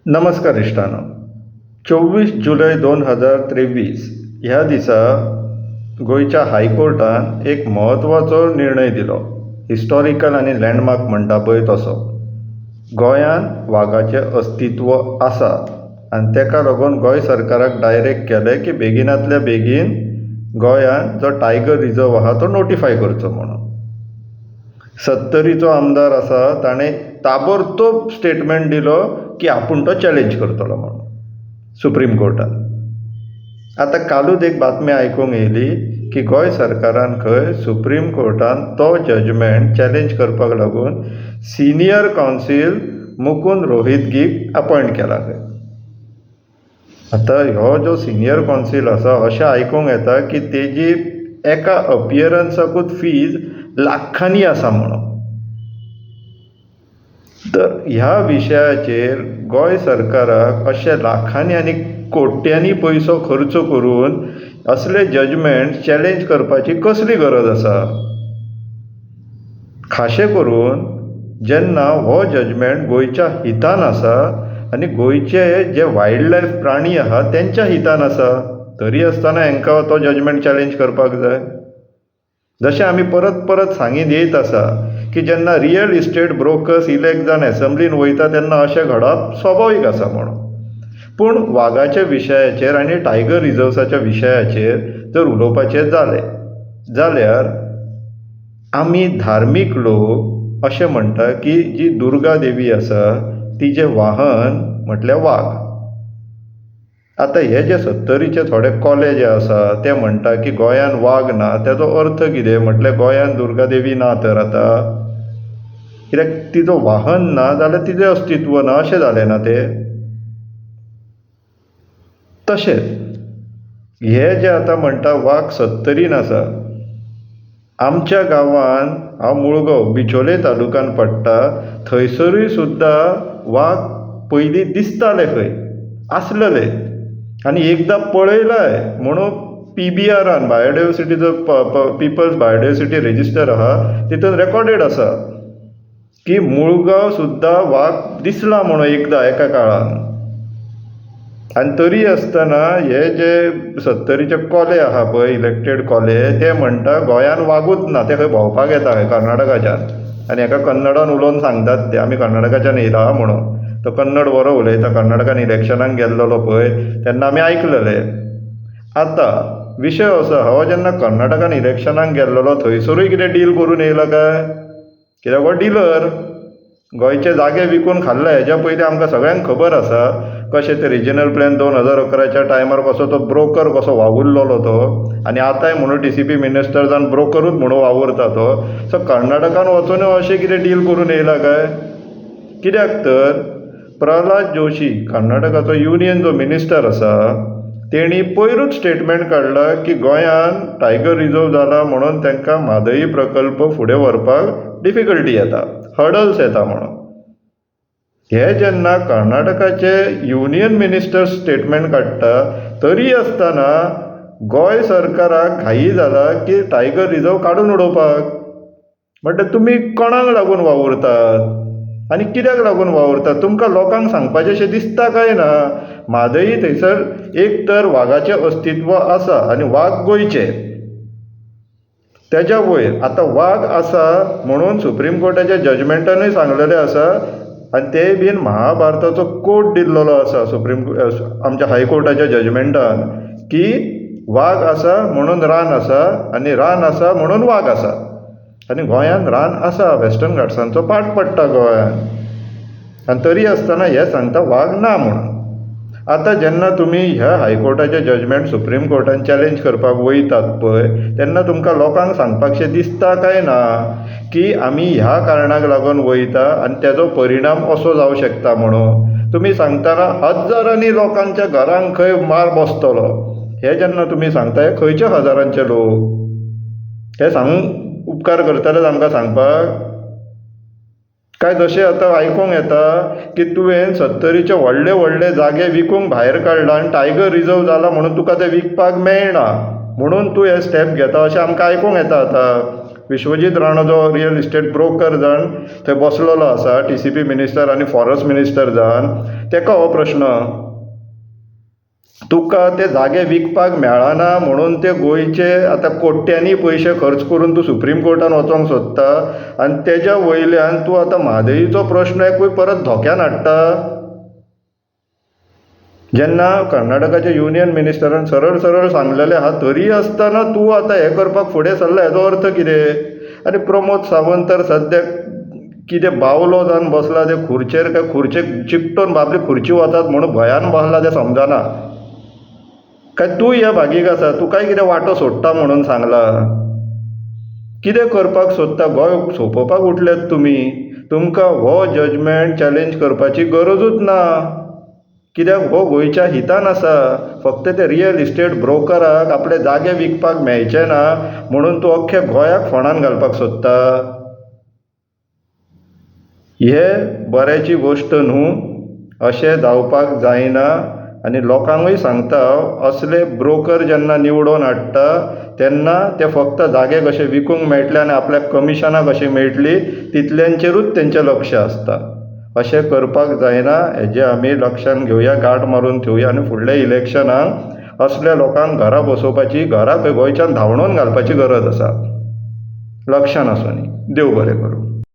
नमस्कार इश्टांनो, 24 जुलय 2023 ह्या दिसा गोंयच्या हायकोर्टान एक म्हत्वाचो निर्णय दिलो. हिस्टोरिकल आनी लँडमार्क म्हणटा पळय तसो. गोंयांत वागाचें अस्तित्व आसा आनी ताका लागून गोंय सरकाराक डायरेक्ट केलें की बेगिनांतल्या बेगीन गोंयांत जो टायगर रिजर्व आसा तो नोटीफाय करचो म्हणून. सत्तरीचो आमदार आसा ताणें ताबडतोब स्टेटमँट दिलो की आपूण तो चॅलेंज करतलो म्हणून सुप्रीम कोर्टांत. आतां कालूच एक बातमी आयकूंक येयली की गोंय सरकारान खंय सुप्रीम कोर्टांत तो जजमँट चॅलेंज करपाक लागून सिनियर कावंसील मुकूंद रोहितगीक अपॉयंट केला खंय. आतां हो जो सिनियर कावंसील आसा, अशें आयकूंक येता की तेजी एका अपियरंसाकूच फीज लाखांनी आसा म्हणून. तर ह्या विशयाचेर गोंय सरकाराक अशे लाखांनी आनी कोट्यांनी पयसो खर्च करून असले जजमँट चॅलेंज करपाची कसली गरज आसा? खाशे करून जेन्ना हो जजमँट गोंयच्या हितान आसा आनी गोंयचे जे वायल्ड लायफ प्राणी आहा तेंच्या हितान आसा, तरी आसतना हांकां तो जजमँट चॅलेंज करपाक जाय? जशें आमी परत परत सांगीत येयत आसा की जेन्ना रियल इस्टेट ब्रोकर्स इलेक्ट जावन एसम्बलीन वयता तेन्ना अशें घडप स्वभावीक आसा म्हणून. पूण वागाच्या विशयाचेर आनी टायगर रिजर्व्साच्या विशयाचेर जर उलोवपाचें जालें जाल्यार आमी धार्मीक लोक अशें म्हणटा की जी दुर्गा देवी आसा तिजें वाहन म्हटल्यार वाग. आतां हे जे सत्तरीचे थोडे कोले जे आसा ते म्हणटा की गोंयांत वाग ना. ताजो अर्थ कितें? म्हटल्यार गोंयांत दुर्गा देवी ना तर आतां? कित्याक तिजो वाहन ना जाल्यार तिजें अस्तित्व ना अशें जालें ना तें? तशेंच हे जे आतां म्हणटा वाग सत्तरीन आसा, आमच्या गांवांत, हांव मुळगांव बिचोले तालुक्यांत पडटा, थंयसरूय सुद्दां वाग पयलीं दिसताले खंय, आसलेले आनी एकदां पळयलाय म्हणून पीबीआरान, बायोडायवर्सिटीचो, पिपल्स बायोडायवर्सिटी रजिस्टर आहा, तितून रेकॉर्डेड आसा की मुळगांव सुद्दां वाग दिसला म्हणून एकदां एका काळान. आनी तरी आसतना हे जे सत्तरीचे कोले आहा पळय, इलेक्टेड कोले, ते म्हणटा गोंयांत वागूच ना. ते खंय भोंवपाक येता खंय कर्नाटकाच्यान आनी हेका कन्नडान उलोवन सांगतात ते, आमी कर्नाटकाच्यान येयला म्हणून. तो कन्नड बरो उलयता, कर्नाटकान इलेक्शनाक गेल्लो पळय तेन्ना आमी आयकलेले. आतां विशय असो आहा, हो जेन्ना कर्नाटकान इलेक्शनाक गेल्लो थंयसरूय कितें डील करून येयला काय? कित्याक हो डिलर. गोंयचे जागे विकून खाल्ले हेज्या पयलीं आमकां सगळ्यांक खबर आसा कशें ते रिजनल प्लॅन 2011च्या टायमार कसो तो ब्रोकर कसो वावुरलेलो तो आनी आतांय म्हणून टीसीपी मिनिस्टर जावन ब्रोकरूच म्हणून वावुरता तो. सो कर्नाटकान वचून अशें कितें डील करून येयला काय? कित्याक तर प्रल्हाद जोशी, कर्नाटकाचो युनियन जो मिनिस्टर आसा, तेणी पयरूच स्टेटमेंट काडला की गोंयांत टायगर रिजर्व जाला म्हणून तांकां म्हादई प्रकल्प फुडें व्हरपाक डिफिकल्टी येता, हर्डल्स येता म्हणून. हे जेन्ना कर्नाटकाचे युनियन मिनिस्टर स्टेटमेंट काडटा, तरी आसतना गोंय सरकाराक घाई जाला की टायगर रिजर्व काडून उडोवपाक. म्हणटकीर तुमी कोणाक लागून वावुरतात आनी कित्याक लागून वावुरतात? तुमकां लोकांक सांगपाचें अशें दिसता काय ना? म्हादई थंयसर एक तर वागाचें अस्तित्व आसा आनी वाग गोंयचे. तेज्या वयर आतां वाग आसा म्हणून सुप्रीम कोर्टाच्या जजमेंटानूय सांगलेलें आसा आनी तेय बीन महाभारताचो कोट दिल्लो आसा सुप्रीम आमच्या हायकोर्टाच्या जजमेंटान की वाग आसा म्हणून रान आसा आनी रान आसा म्हणून वाग आसा. आनी गोंयांत रान आसा, वेस्टर्न घाट्सांचो पार्ट पडटा गोंयांत, आनी तरी आसतना हे सांगता वाग ना म्हणून. आतां जेन्ना तुमी ह्या हायकोर्टाचें जजमेंट सुप्रीम कोर्टान चॅलेंज करपाक वयतात पळय, तेन्ना तुमकां लोकांक सांगपाकशें दिसता काय ना की आमी ह्या कारणाक लागून वयता आनी तेजो परिणाम असो जावं शकता म्हणून? तुमी सांगतना हजारांनी लोकांच्या घरांक खंय मार बसतलो हें जेन्ना तुमी सांगता, हे खंयचे हजारांचे लोक हे सांगूंक उपकार करतले आमकां सांगपाक काय? जशें आतां आयकूंक येता की तुवें सत्तरीचे व्हडले व्हडले जागे विकूंक भायर काडला आनी टायगर रिजर्व जाला म्हणून तुका ते विकपाक मेळना म्हणून तूं हे स्टेप घेता अशें आमकां आयकूंक येता. आतां विश्वजीत राणो जो रियल इस्टेट ब्रोकर जावन थंय बसलेलो आसा, टीसीपी मिनिस्टर आनी फॉरेस्ट मिनिस्टर जावन, तेका हो प्रश्न. तुका ते जागे विकपाक मेळना म्हणून ते गोंयचे आतां कोट्यांनी पयशे खर्च करून तूं सुप्रीम कोर्टान वचूंक सोदता आनी तेज्या वयल्यान तूं आतां म्हादयचो प्रश्न एकूय परत धोक्यान हाडटा. जेन्ना कर्नाटकाच्या युनियन मिनिस्टरान सरळ सरळ सांगलेलें आहा तरी आसतना तूं आतां हें करपाक फुडें सरला हेजो अर्थ कितें? आनी प्रमोद सावंत तर सद्याक कितें बावलो जावन बसला ते खुर्चेर काय खुर्चेक चिकटून बाबली खुर्ची वतात म्हणून भंयान बसला तें समजना. काय तूं ह्या भागीक आसा, तुकाय कितें वांटो सोडटा म्हणून सांगलां? कितें करपाक सोदता? गोंय सोंपोवपाक उठल्यात तुमी. तुमकां हो जजमेंट चॅलेंज करपाची गरजूच ना. कित्याक हो गोंयच्या हितान आसा. फक्त ते रियल इस्टेट ब्रोकराक आपले जागे विकपाक मेळचे ना म्हणून तूं अख्ख्या गोंयाक फोंडांत घालपाक सोदता? हे बऱ्याची गोश्ट न्हू. अशें जावपाक जायना आनी लोकांकूय सांगता हांव असले ब्रोकर जेन्ना निवडून हाडटा तेन्ना ते फक्त जागे कशे विकूंक मेळटले आनी आपल्याक कमिशनां कशीं मेळटलीं तितल्यांचेरूच तेंचें लक्ष आसता. अशें करपाक जायना हेजें आमी लक्षांत घेवया, गांठ मारून थेवया आनी फुडल्या इलेक्शनाक असल्या लोकांक घरा बसोवपाची, घरा खंय गोंयच्यान धांवडोवन घालपाची गरज आसा. लक्षांत आसूंदी. देव बरें करूं.